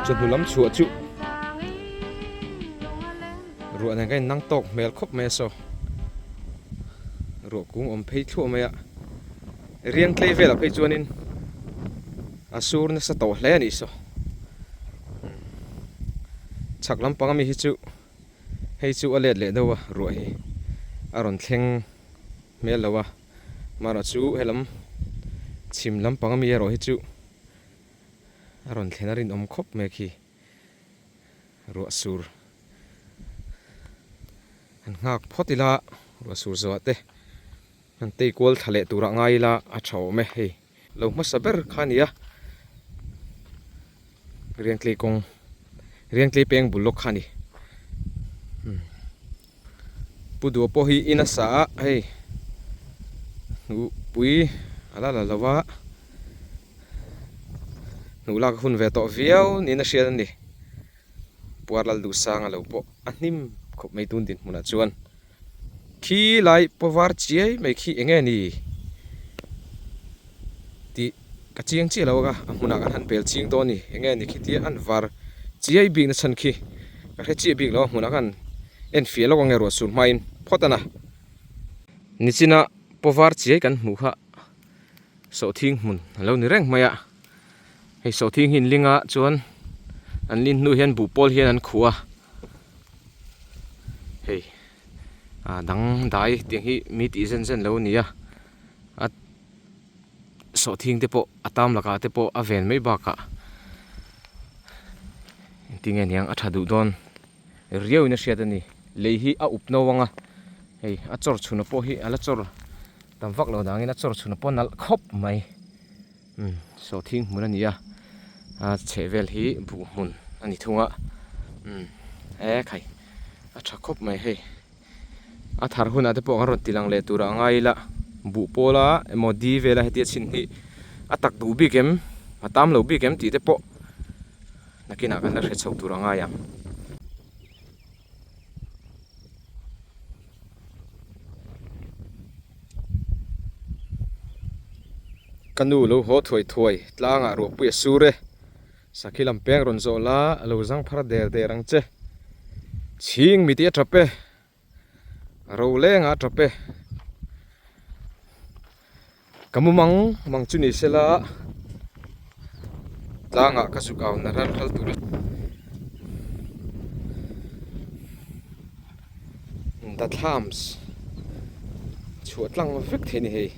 Chawhnu lam chhuah chu ruah nen ka in nang tawk hmel khawp mai a saw. Ruah kung awm phei thluah mai a, riang tlei velah phei chuanin a sur nasa tawh hle a nih saw. Chhak lampang ami hi chu hei chu a let leh deuh a ruah hi a rawn thleng hmel lo a, mahrawh chu helam chhim lampang ami erawh hi chu a rawn thlen a rinawm khawp mai khi ruah sur han nghak phawt ila ruah sur zawh te han tei kual thla leh turah ngai ila a tha awm e hei. Lo hmasa ber kha a ni a, Riangtlei kawng Riangtlei peng bul lawk kha a ni. Pu Dua pawh hi in a sa a hei hnuhpui a la la lo a, hnuh lak a hun ve tawh viau niin a hriat a ni. Puar lal duh sang a lo pawh a hnim khawp mai tun dinhmunah chuan. Khi lai paw var chiai mai khi eng nge ni tih ka chiang chiah lo a, a hmunah kan han bel ching dawn a ni. Eng nge ni khitia an var chiai bik na chhan khi ka hre chiah bik lo a, hmunah khan en fiah lawk ang e ruah sur hmain phawt a na. Nichina paw var chiai kan hmuh kha sawhthing hmun a lo ni reng mai a, hei sawhthing hi inling a chuan an lin hnu hian buh pawl hian an khuh a hei ah dang dai tiang hi mi tih zen zen lo a ni a a sawhthing te pawh a tam lakah te pawh a ven mai bakah engtin nge niang a tha duh dawn riau in a hriat a ni lei hi a up no ang a hei a chawr chhun pawh hi a la chawr tam vak lo dangin a chawr chhun pawh nalh khawp mai umm sawhthing hmun a ni a a chheh vel hi buh hmun a ni thung a umm he khai a tha khawp mai hei a thar hunah te pawh kan rawn ti lang leh turah a ngai ila buh pawla emaw di vela hetia chhin hi a tak duh bik em a tam lo bik em tih te pawh nakinah kan la hre chho tur a ngai ang. Ka nu lo haw thuai thuai tlangah ruahpui a sur e, sakhi lam peng rawn zawh la a lo zang phar der der ang che, chhing miti a tap e, ro lengah a tap e. Ka mu mang mang chu ni sela tlangah ka zuk au na ral ral tur a The Thlams chhuah tlang vek thei a ni hei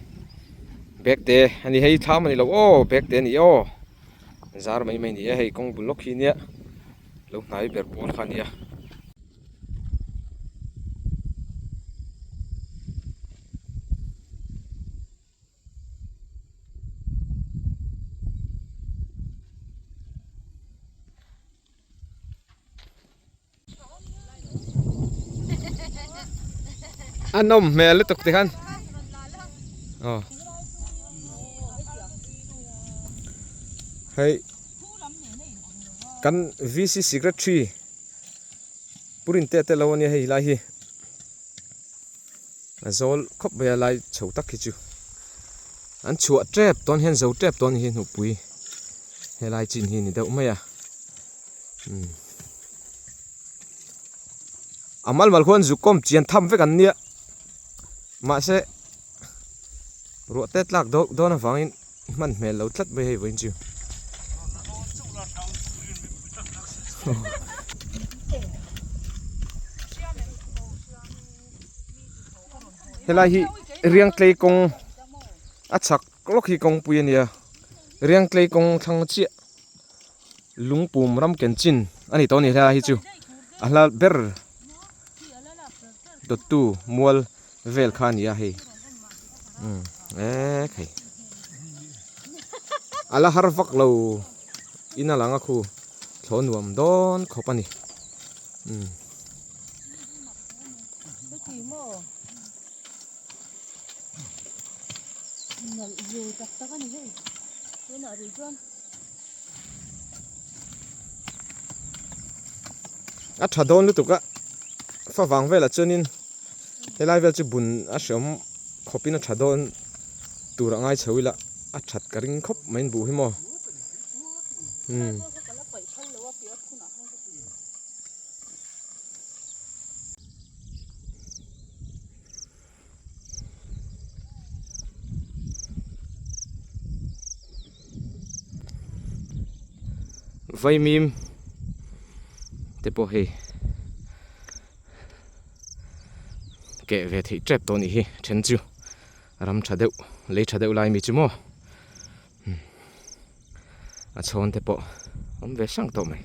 bag te a ni hei thlam a ni lo aw bag te a ni aw zar mai mai a ni e hei kawng bul lawk hi nia lo hnai ber pawl kha a nia. A nawm hmel lutuk tikhan aw hei kan VC secretary Pu Rintea te lo ania hei lai hi a zawl khawp mai a lai chho tak hi chu an chhuah tep dawn hian zo tep dawn hi hnupui helai chin hi ni deuh mai a umm a mal mal khuan zuk kawm chian tham vek an nia mahse ruah te tlak dawn avangin hman hmel lo tlat mai hei vawiin chu. Helai hi Riangtlei kawng a chhak lawk hi kawngpui a nia Riangtlei kawng thlang chiah lungpum ram ken chin a ni tawh a ni helai hi chu a hla ber dawttu mual vel kha a ni a hei umm ek hei a la har vak lo in a lang a khu thlaw nuam dawn khawp a ni umm. A tha dawn lutuk a favang velah chuanin Helai vel chu bun a hreawm khawpin a tha dawn tur a ngai chho ila a that ka ring khawp mai in buh hi maw umm. Vaimim te pawh hei keh ve theih tep tawh a nih hi then chu ram tha deuh lei tha deuh lai mi chu maw a chhawn te pawh awm ve sang tawh mai.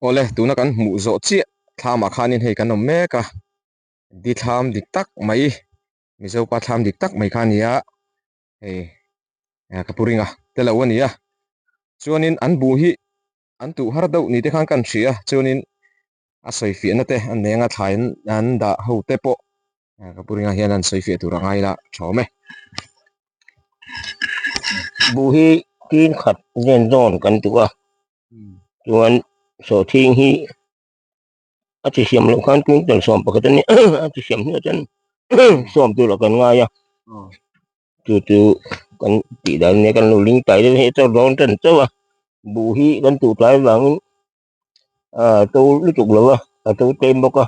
Awle tuna kan hmuh zawh chiah thlamah khanin hei kan awm mek a di thlam dik tak mai Mizopa thlam dik tak mai kha a ni a hei ka pu ringa te lo a ni a chuanin an buh hi an tuh har deuh ni te khan kan hria chuanin a sawi fiahna te an nei anga thlai an dah ho te pawh ka pu ringa hian an sawi fiah tur a ngai la tha awm e. Buh hi tin khat zen zawn kan tuh a chuan sawhthing hi a chi siam loh khan quintal sawm pakhat a nia a chi siam hnuah chuan sawm turah kan ngai a chu chu kan tih dan nia kan lo ling tai deuh hi chaw dawn tan chauh a buh hi kan tuh tlai vangin a to lutuk lo a a to tlem bawk a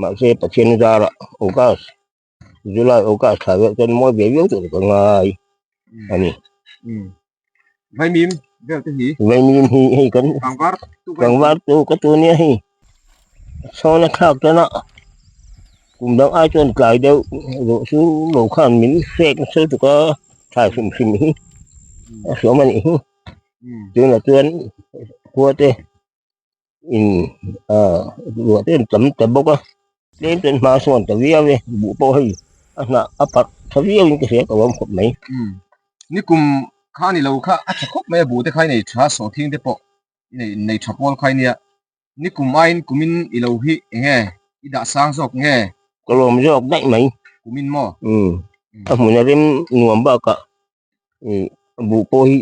mahse Pathian zarah August July August thla vek chuan mawi ve viau tur ka ngai a ni. Vaimim vel te hi. Vaimim hi hei kan Kangvar tu kangvar tu ka tu nia hei. Sawn a thlak tan a kum dang ai chuan tlai deuh ruh chu lo khan min hrek nasa lutuk a thlai hrim hrim hi a hriawm a nih hi. Tunah chuan khua te in ah ruah te an tam ta bawk a tlem chuan hma sawn ta viau e buh pawh hei a hnah a parh tha viau in ka hria ka awm khawp mai. Nikum kha ni lo kha a tha khawp mai a buh te kha i nei tha sawhthing te pawh i nei nei tha pawl kha i nia nikum aiin kumin i lo hi eng nge i dah sang zawk nge? Ka lawm zawk daih mai. Kumin maw? A hmun a rem nuam bakah buh pawh hi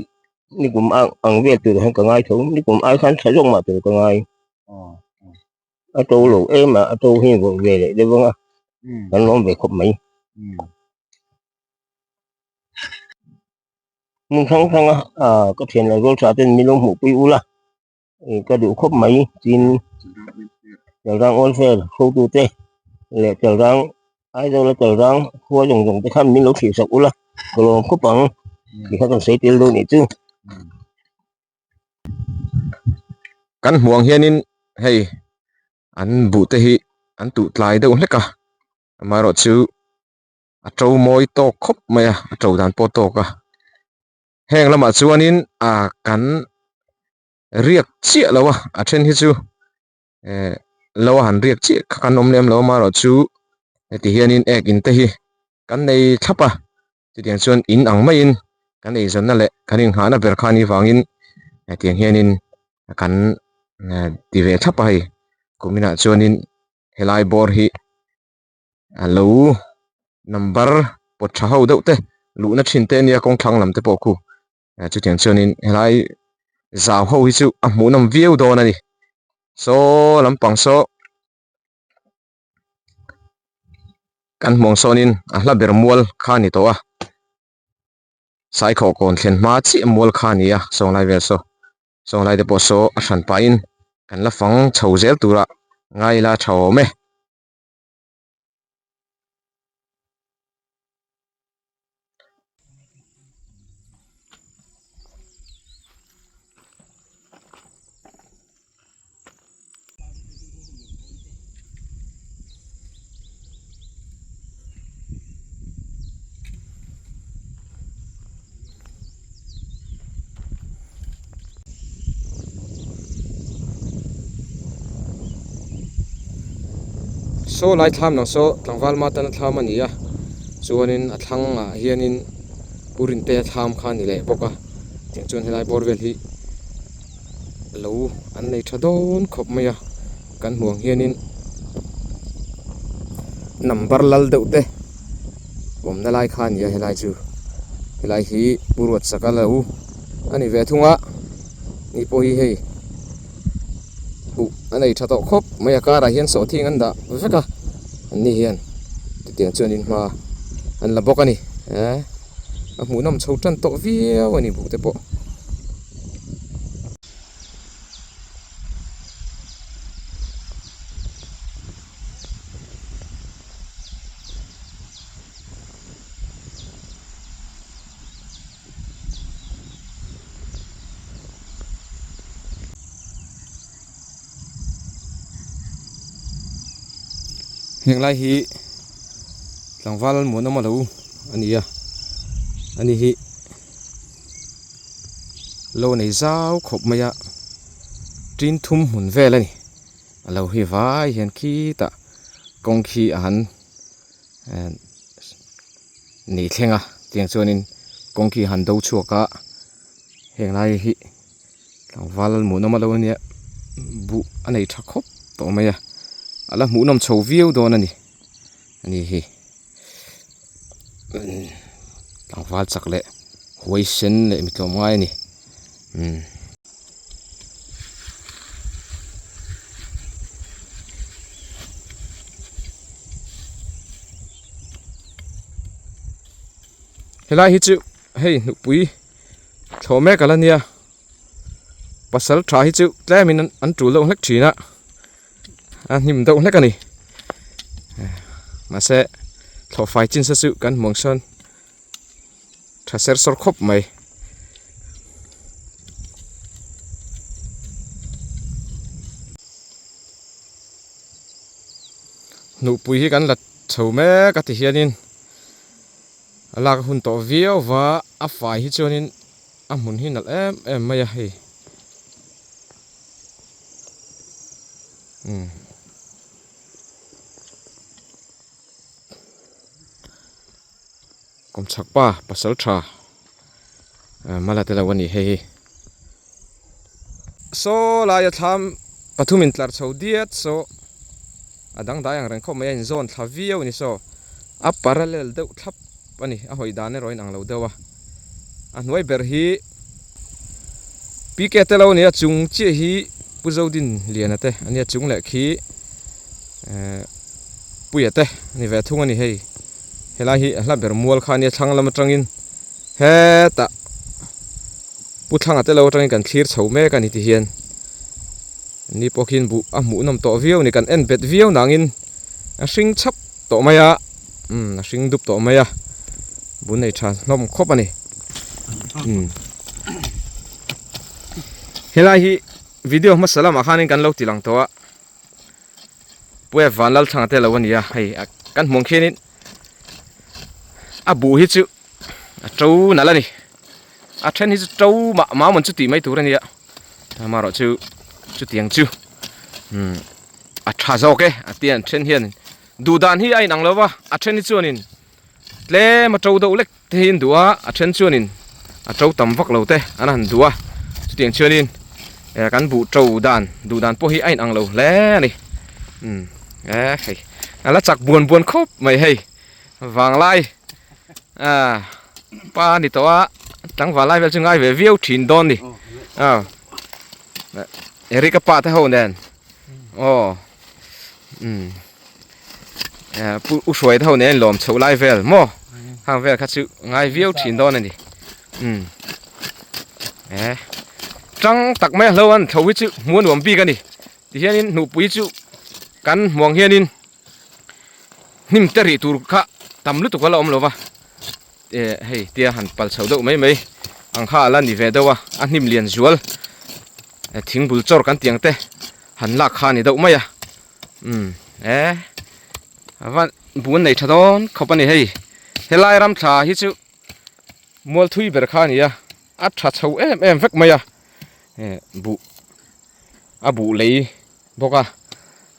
nikum ang ang vel tur hian ka ngai tho nikum ai khan tha zawk mah tur ka ngai a to lo em a a to hi vawrh ve leh deuh ang a kan lawm ve khawp mai hmun hrang hrang a ah ka thian lo zawl tha ten min lo hmuh pui ula ka duh khawp mai tin Chalrang Welfare hotute leh Chalrang Aizawl a Chalrang khua zawng zawng te khan min lo thlir sak ula ka lawm khawp ang tih kha kan sawi tel dawn nih chu. Kan hmuh ang hianin hei an buh te hi an tuh tlai deuh hlek a amaherawhchu a to mawi tawk khawp mai a a to dan pawh a tawk a. Heng lamah chuanin ah kan riak chiah lo a a then hi chu eh lo a han riak chiah kha kan awm lem lo amaherawh chu heti hianin ek in te hi kan nei thlap a chutiang chuan in ang maiin kan eizawnna leh kan inghahna ber kha anih vangin hetiang hianin kan ti ve thlap a hei kuminah chuanin helai bawr hi. a lo number pawt tha ho deuh te luhna thin te ania kawng thlang lam te pawh khu chutiang chuanin helai zau ho hi chu a hmuhnawm viau dawn a ni saw lampang saw kan hmuh ang sawnin a hla ber mual kha a ni tawh a saikhawh kawn thlen hma chiah mual kha a ni a sawnglai vel saw sawnglai te pawh saw a hran pahin kan la fang chho zel turah ngai ila tha awm e. Saw lai thlam lang saw tlangval ma tana thlam a ni a chuanin a thlang ah hianin pu Rintea thlam kha a ni leh bawk a tiang chuan helai bawr vel hi lo an nei tha dawn khawp mai a kan hmuh ang hianin number lal deuh te awmna lai kha a ni a helai chu helai hi pu Ruatsaka lo a ni ve thung a ni pawh hi hei huh a nei tha tawh khawp mai a karah hian sawhthing an dah vek a an ni hian chutiang chuan in hma an la bawk a ni eh a hmuhnawm chho tan tawh viau a ni buh te pawh. Heng lai hi tlangval muanawm a lo a ni a, ani hi lo nei zau khawp mai a, tin thum hmun vel a ni, a lo hi vai hian khitah kawng khi a han nei thleng a tiang chuanin kawng khi a han do chhuak a heng lai hi tlangval hmuhnawm a lo ania buh a nei tha khawp tawh mai a a la hmuhnawm chho viau dawn a ni ani hi tlangval chak leh huai sen leh mi tlawm ngai a ni umm. Helai hi chu hei hnupui thlawh mek ala nia pasal tha hi chu tlemin an tul deuh hlek thin a a hnim deuh hlek a ni mahse thlawh fai chin se chu kan hmuh ang sawn tha ser sawr khawp mai. Hnupui hi kan la chho mek a ti hianin a lak a hun tawh viau va a fai hi chuanin a hmun hi nalh em em mai a hei umm. Kawmchhak pa pasal tha mala te lo a ni hei hi. Saw laia thlam pathum in tlar chho diat saw a dangdai ang reng khawp mai a inzawn thla viau a ni saw a parallel deuh thlap a ni a hawi dan erawh a inang lo deuh a a hnuai ber hi PK te lo a ni a chung chiah hi Pu Zodin Liana te a nia chung leh khi ehh Puia te a ni ve thung a ni hei. Helai hi a hla ber mual kha a nia thlang lam atangin hetah pu thlanga te lo atangin kan thlir chho mek a ni ti hian ni pawh khian buh a hmuh nawm tawh viau a ni kan en bet viau nangin a hring chhap tawh mai a umm a hring dup tawh mai a bun nei tha hlawm khawp a ni umm helai hi video hmasa lamah khanin kan lo ti lang tawh a. Puia Vanlalthanga te lo a ni a hei kan hmuh ang khianin a buh hi chu a to nalh a ni a then hi chu to mah mah mawn chu tih mai tur a nia amaherawh chu chutiang chu umm a tha zawk e a tia an then hian duh dan hi a inang lo va a then hi chuanin Tlem a to deuh lek te hi an duh a, a then chuanin a to tam vak lo te an han duh a, chutiang chuanin eh kan buh to dan duh dan pawh hi a inang lo hle a ni umm eh hei a la chak buan buan khawp mai hei vanglai ah pa a ni tawh a tlangval lai vel chu ngai ve viau thin dawn a ni ah Eric a pa te ho nen aw umm. Pu u hruai te ho nen lawm chhoh lai vel maw hang vel kha chu ngai viau thin dawn a ni umm eh tang tak mai a hlo an thlo hi chu hmuh a nuam bik a ni tihianin hnuhpui chu kan hmuang hianin hnim te rih tur kha tam lutuk a la awm lo va eh hei tia han pal chho deuh mai mai ang kha a la ni ve deuh a a hnim lian zual thing bul chawr kan tih ang te han lak kha a ni deuh mai a. Umm eh a va bun nei tha dawn khawp a ni hei helai ram thla hi chu mual thui ber kha a ni a a tha chho em em vek mai a eh buh a buh lei bawk a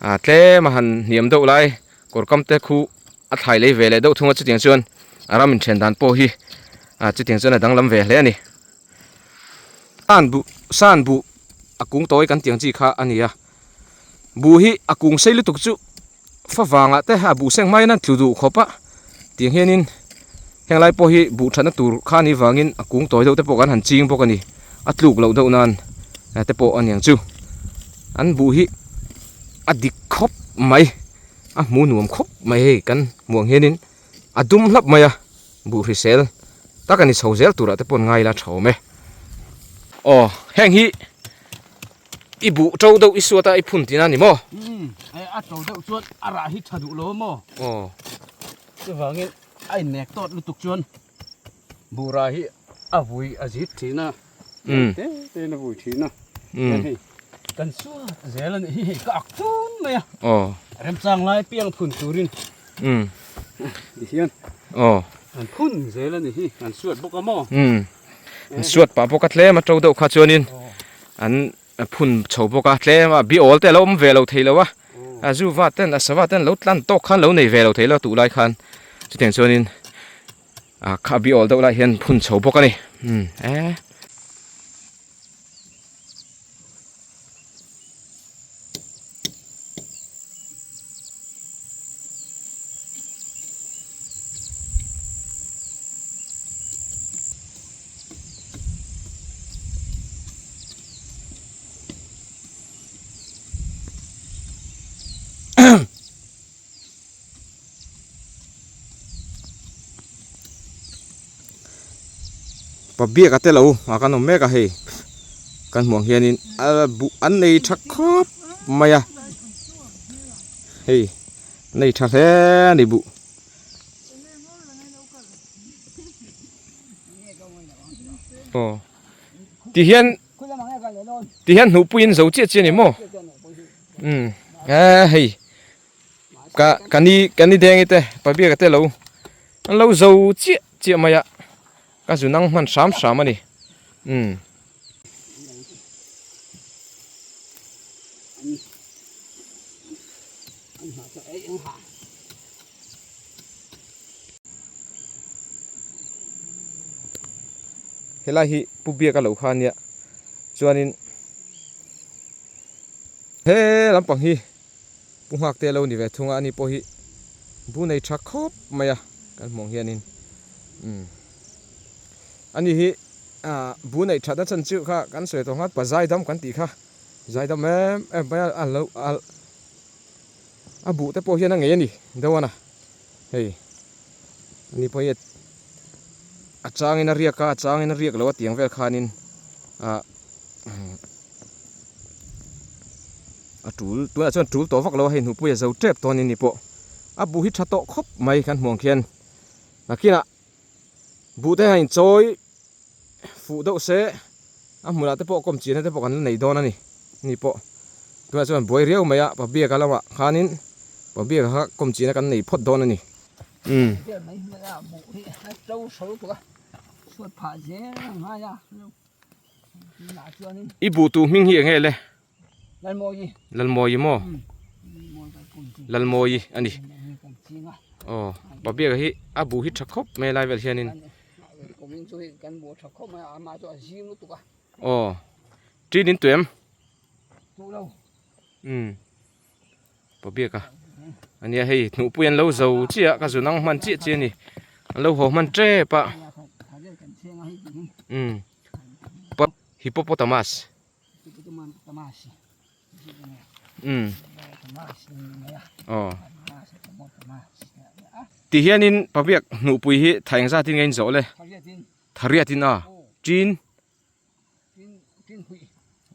ah tlem a han hniam deuh lai kawr kam te khu a thlai lei ve leh deuh thung a chutiang chuan a ram inthen dan pawh hi ah chutiang chuan a danglam ve hle a ni san buh san buh a kung tawi kan tih ang chi kha a ni a. Buh hi a kung sei lutuk chu favangah te a buh seng hmain a tlu duh khawp a tiang hianin heng lai pawh hi buh thatna tur kha anih vangin a kung tawi deuh te pawh kan han ching bawk a ni a tluk loh deuh nan te pawh a niang chu an buh hi a dik khawp mai a hmu nuam khawp mai hei kan hmuh ang hianin a dum hlap mai a buh hrisel tak a ni chho zel turah te pawh an ngai ila tha awm e aw heng hi. I buh to deuh i suat a i phun tihna a ni maw? Umm, a to deuh chuan a rah hi tha duh lo a maw? Aw. Chuvangin a innek tawt lutuk chuan buh rah hi a vui a zit thin a, te te in a vui thin a. Hei kan suat zel a nih hi hei ka ak tun mai a. Aw. Remchang lai piang phun turin um ti hian aw an phun zel a ni hi an suat bawk a maw um an suat pah bawk a tlem a to deuh kha chuanin an phun chho bawk a tlem a bi awl te a lo awm ve lo thei lo a a zu va ten a sava ten lo tlan tawk khan lo nei ve lo thei lo a tuh lai khan chutiang chuanin a kha bi awl deuh lai hian phun chho bawk a ni um e. Pa biak a te lo ah kan awm mek a hei kan hmuh ang hianin a buh an nei tha khawp mai a hei an nei tha hle a ni buh. Aw ti hian ti hian hnuhpuiin zo chiah chiah a ni maw umm e hei. Ka ka ni ka ni deng te pabiaka te lo an lo zo chiah chiah mai a ka zu nang hman hram hram a ni umm. Helai hi pu biaka lo kha ania chuanin he lampang hi. Pu nghak te lo ni ve thung a, ani pawh hi bu nei tha khawp mai a kan hmuh ang hianin umm ani hi ah bu neih that na chan chu kha kan sawi tawh nghat pa zaidam kan tih kha zaidam em em mai a a lo a a buh te pawh hian a ngei a ni deuh a na hei ani pawh hi a changin a riak a a changin a riak lo a tiang vel khanin ah. A tul tunah chuan tul tawh vak lo a hei hnuhpui a zo tep tawh a ni ni pawh a buh hi tha tawh khawp mai kan hmuh ang khian nakinah buh te hian inchawi fuh deuh se a hmunah te pawh kawm chian na te pawh kan la nei dawn a ni ni pawh tunah chuan buai riau mai a pabiaka lamah khanin pabiaka kha kawm chian na kan nei phawt dawn a ni umm. I buh tu hming hi enge le? Lalmawi. Lalmawi maw? Lalmawi a ni. Aw, Pabiaka hi a buh hi tha khawp mai lai vel hianin. Aw, ṭin in tuem? Umm. Pabiaka ania hei hnuhpui an lo zo chiah a ka zu nang hman chiah chiah a ni an lo haw hman tep a umm hippopotamus umm aw ti hianin pabiak hnuhpui hi thah engzat in nge in zawh le thariat in a tin.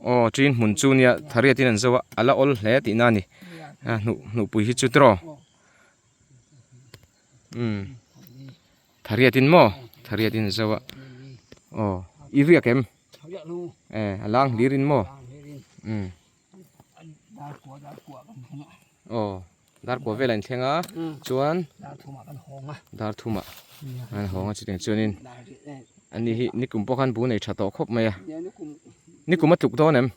Aw tin hmun chu nia thariat in an zo a a la awl hle tihna a ni a hnuh hnuhpui hi chu tiraw umm thariat in maw thariat in an zo a aw i riak em e a lang hlir in maw umm. Aw dar kua velah in thleng a chuan dar thumah an hawng a chutiang chuanin ani hi nikum pawh khan bu nei tha tawh khawp mai a nikum a tluk dawn em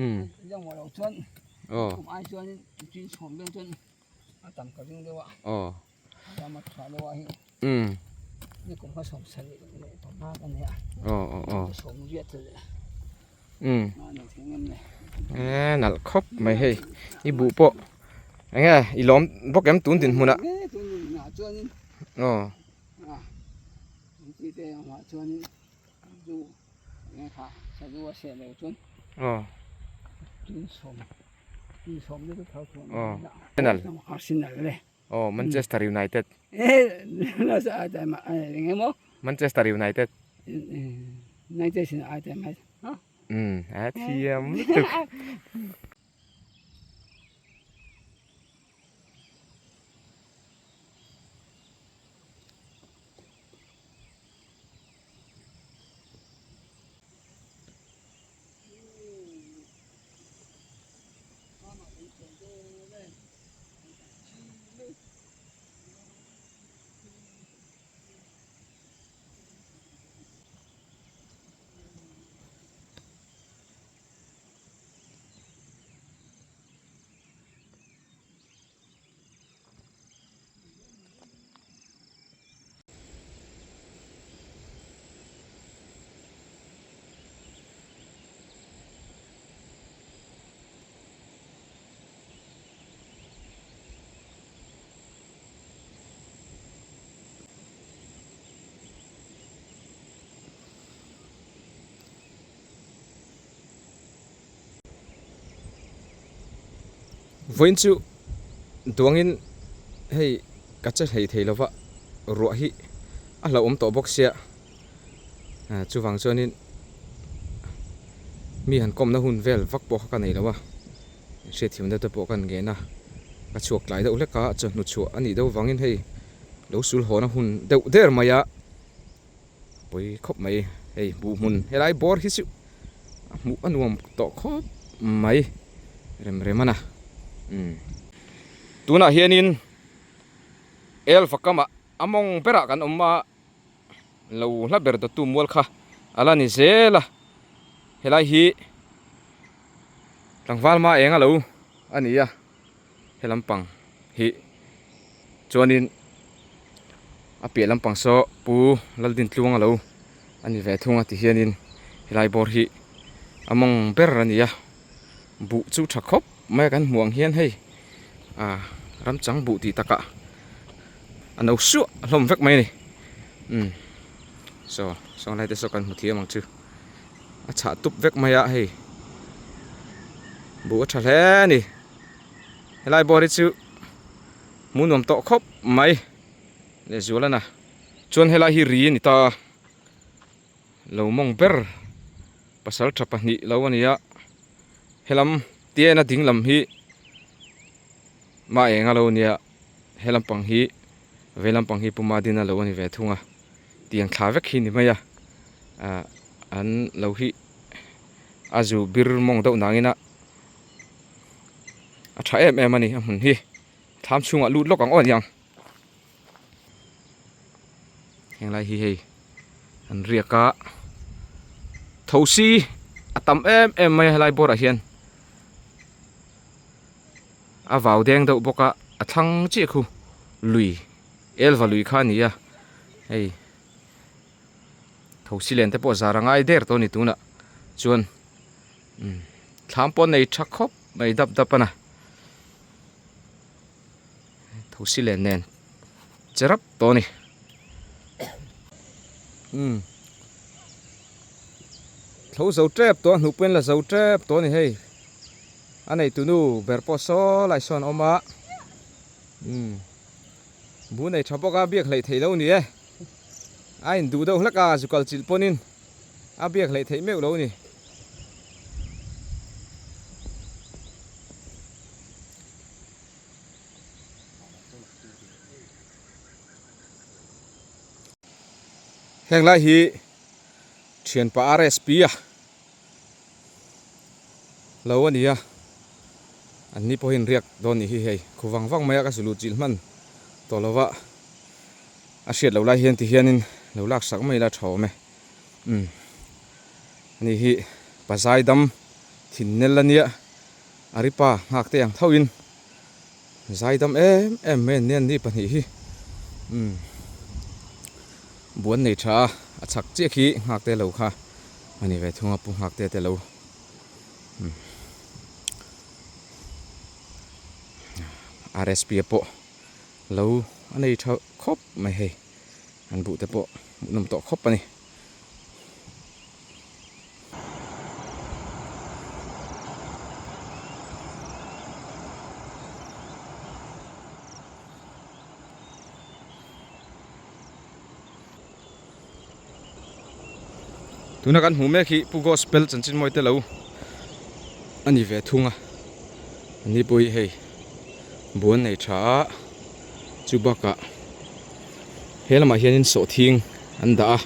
umm aw aw umm aw aw aw umm eee nalh khawp mai hei i buh pawh eng nge i lawm bawk em tun dinhmun ah aw. Aw. Aw. Aw Manchester United. Manchester United. Umm a thiam lutuk. Vawiin chu duangin hei ka che hlei thei lova ruah hi a hlauhawm tawh bawk sia chuvang chuanin mi han kawmna hun vel vak pawh kha ka nei lo a hriatthiamna te pawh ka han ngen a ka chhuak tlai deuh hlek a chawhnu chhuah a nih deuh vangin hei lo sul hawna hun deuh der mai a. Pawi khawp mai hei buh hmun helai bawr hi chu a hmuh a nuam tawh khawp mai rem rem a na umm tunah hianin elva kamah a mawng berah kan awm a lo hla ber dawttu mual kha a la ni zel a helai hi tlangval ma eng a lo a ni a. He lampang hi chuanin a piah lampang saw Pu Laldintluang a lo a ni ve thung a ti hianin helai bawr hi a mawng ber a ni a, buh chu tha khawp mai a kan hmuh ang hian hei ah ramchang buh tih takah a no suah hlawm vek mai a ni umm saw saw lai te saw kan hmu thiam ang chu a chhah tup vek mai a hei buh a tha hle a ni. Helai bawr hi chu hmuh nuam tawh khawp mai leh zual a na. Chuan helai hi ri a ni ta a, lo mawng ber pasal tha pahnih lo a ni a, helam tian a ding lam hi mah eng a lo nia, he lampang hi vei lampang hi Puma din a lo a ni ve thung a, tiang thla vek hi ni mai a, ah an lo hi a zu bir mawng deuh nangin a. A tha em em a ni a hmun hi thlam chhungah lut lawk ang aw aniang henglai hi hei an riak a thosi a tam em em mai a helai bawrah hian a vau deng deuh bawk a a thlang chiah khu lui elva lui kha a ni a hei thosi len te pawh zar a ngai der tawh a ni tunah chuan. Umm thlam pawh nei tha khawp mai dap dap a na thosi len nen che rap tawh a ni umm thlo zo tep tawh a hnuh pawhin la zo tep tawh a ni hei a neitu nu ber pawh saw lai sawn a awm a umm bu nei tha bawk a biak hleih theih lo a ni e a induh deuh hlek a zukal chilh pawnin. A biak hleih theih meuh lo a ni. Heng lai hi thianpa RSP a lo a ni a, an ni pawhin riak dawn nih hi hei khu vang vang mai a ka zulu chilh hman tawh lo va. A hriat loh lai hian ti hianin lo lak sak mai ila tha awm e. Umm ani hi pazai dam thin nel a nia a ri pa nghak te ang tho in zai dam em em mai an nia an ni pahnih hi umm buan nei tha a a chhak chiah khi nghak te lo kha a ni ve thung a pu nghak te te lo umm rsp a pawh. Lo a nei tha khawp mai hei, an buh te pawh hmuhnawm tawh khawp a ni. Tuna kan hmuh mek hi Pu Gospel chanchin mawi te lo a ni ve thung a, ani pawh hi hei buan nei tha a, chu bakah he lamah hianin sawhthing an dah a,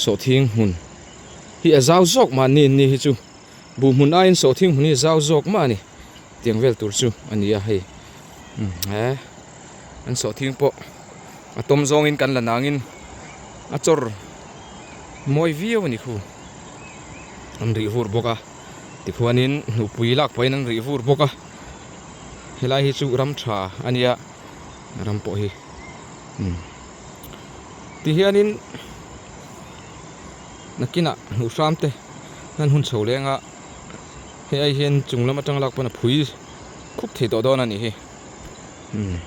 sawhthing hmun hi a zau zawk mahni an ni hi chu buh hmun aiin sawhthing hmun hi a zau zawk mah a ni tiang vel tur chu a ni a hei he an sawhthing pawh. A tawm zawngin kan la nangin a chawr mawi viau a ni khu. An rih vur bawk a, tikhuanin hnuhpui lak pahin an rih vur bawk a. Helai hi chu ram tha a nia, ram pawh hi umm tihianin nakinah hnuh hram te an hun chho leng a, hei ai hian chung lam atang lak pawn a phui khup thei tawh dawn a nih hi umm.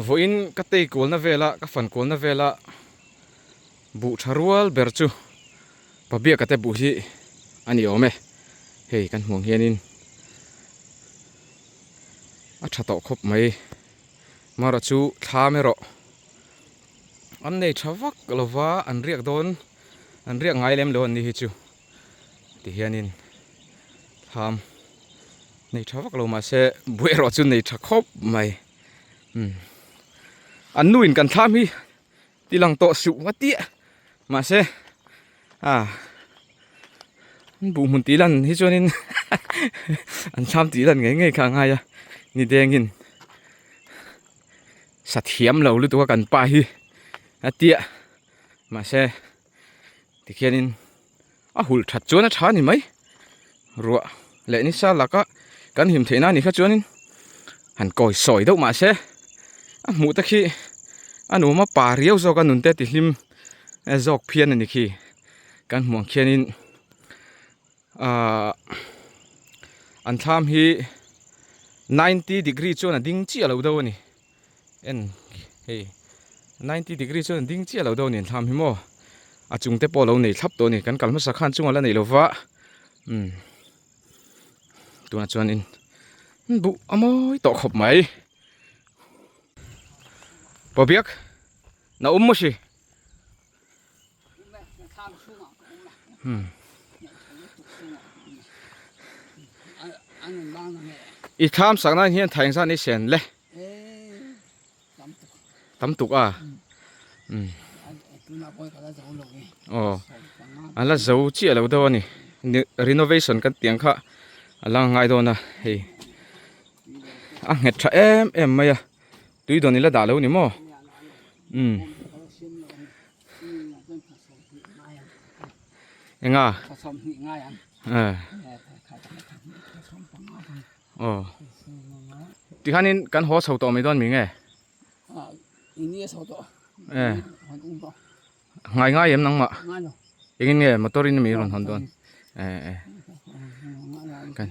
Vawiin ka tei kualna vela ka fan kualna vela Buh tha rual ber chu Pabiaka te buh hi a ni awm e. Hei kan hmuh ang hianin a tha tawh khawp mai. Mara chu thlam erawh an nei tha vak lova an riak dawn an riak ngai lem lo an ni hi chu ti hianin thlam nei tha vak lo mahse buh erawh chu nei tha khawp mai. Umm an nu in kan thlam hi ti lang tawh suh a tia mahse ah an buh hmun tih lan hi chuanin an thlam tih lan ngei ngei kha a ngai a ni dengin sa thiam lo lutuk a kan pa hi a tia mahse tikhianin a hul that chuan a tha a ni mai ruah leh nisa laka kan him theih na ni kha chuanin han kawi sawi deuh mah se a hmuh te khi a nuam a pa riau zawk a nun te ti hlim zawk phian a ni khi kan hmuh ang khianin ahh an thlam hi ninety degree chuan a ding chiah lo deuh a ni. En hei ninety degree chuan ding chiah lo deuh a ni an thlam hi maw a chung te pawh a lo nei thlap tawh a ni kan kal hmasa khan chungah la nei lova umm tunah chuanin buh a mawi tawh khawp mai pawbiak na awm maw si. I thlam sak nan hian thai engzat ni sen le tam tuk a aw a la zo chiah lo deuh a ni renovation kan tih ang kha a la ngai dawn a hei a nghet tha em em mai a tui dawn i la dah lo ni maw umm enga eh aw tikhanin kan haw chho tawh mai dawn mi nge eh ngai ngai em nangmah engin nge motor in mi rawn hawn dawn eh eh kan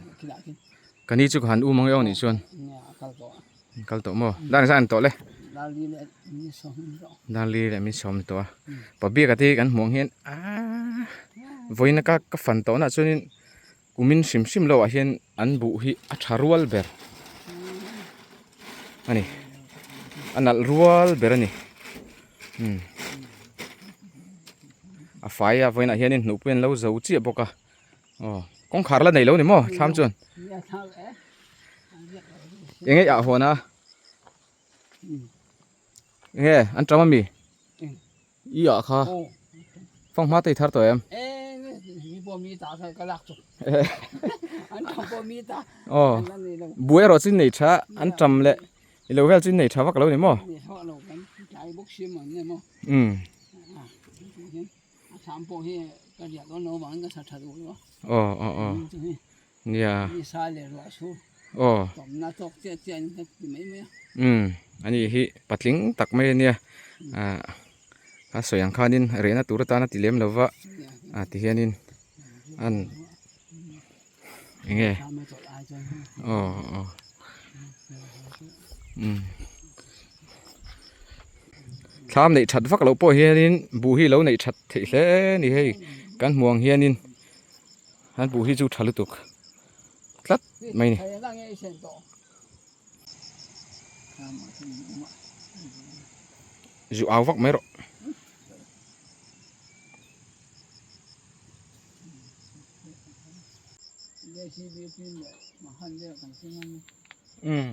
ka ni chu ka han um ang e aw nih chuan kal tawh maw dan zan tawh le Darli leh min sawm tawh a pabiaka te hi kan hmuh ang hian aaa vawiin ka ka fan tawh naah chuanin kumin hrim hrim loh ah hian an buh hi a tha rual ber a ni a nalh rual ber a ni umm a fai a vawiinah hianin hnuhpui an lo zo chiah bawk a aw kawngkhar la nei lo ni maw thlam chuan eng nge ah hawn a enge an tam ami i ah kha fanghma te i thar tawh em aw buai erawh chu nei tha an tam leh i lo vel chu nei tha vak lo ni maw umm aw aw aw nia aw umm ani hi patling tak mai ania ah a sawi ang khanin rehna tur atana ti lem lova ah ti hianin an eng nge aw aw umm thlam neih that vak loh pawh hianin buh hi lo neih that theih hle a ni hei kan hmuh ang hianin an buh hi chu tha lutuk tlat mai a ni. Zu au vak mai rawh. Umm.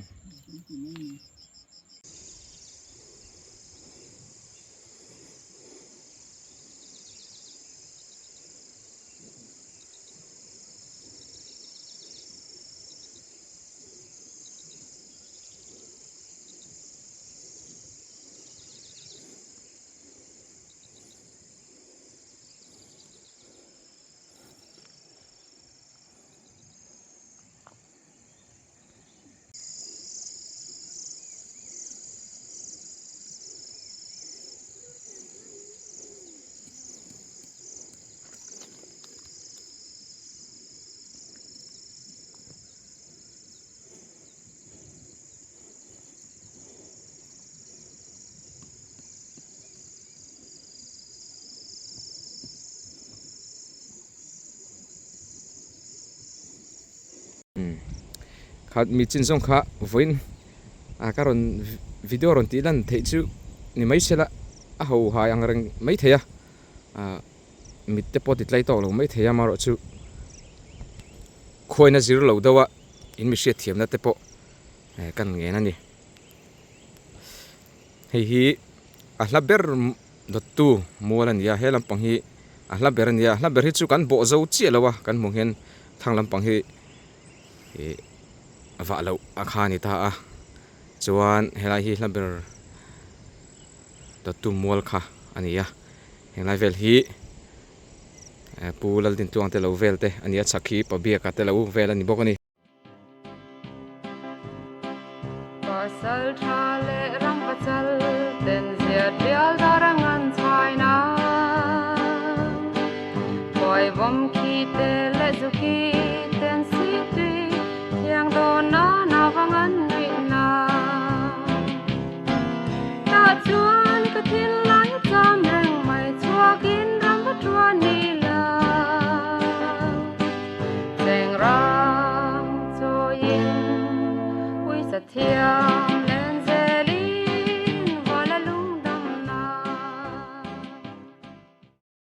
Kha mi chin zawng kha vawiin a ka rawn video rawn tih lan theih chu ni mai se la a ho hai ang reng mai thei a ah mit te pawh ti tlai tawk lo mai thei a amaherawh chu khuaina zir lo deuh a in mi hriat thiamna te pawh kan ngen a ni. Hei hi a hla ber dawttu mual a ni a he lampang hi a hla ber a ni a hla ber hi chu kan bawh zo chiah lo a kan hmuh hian thlang lampang hi ih vah loh a kha a ni ta a chuan helai hi hla ber dawttu mual kha a ni a henglai vel hi pu Laldintuang te lo vel te a ni a chhak hi Pabiaka te lo vel a ni bawk a ni. Pasal tha leh ram pachal ten zia tial dar a ngan chhaina Khuai vawm.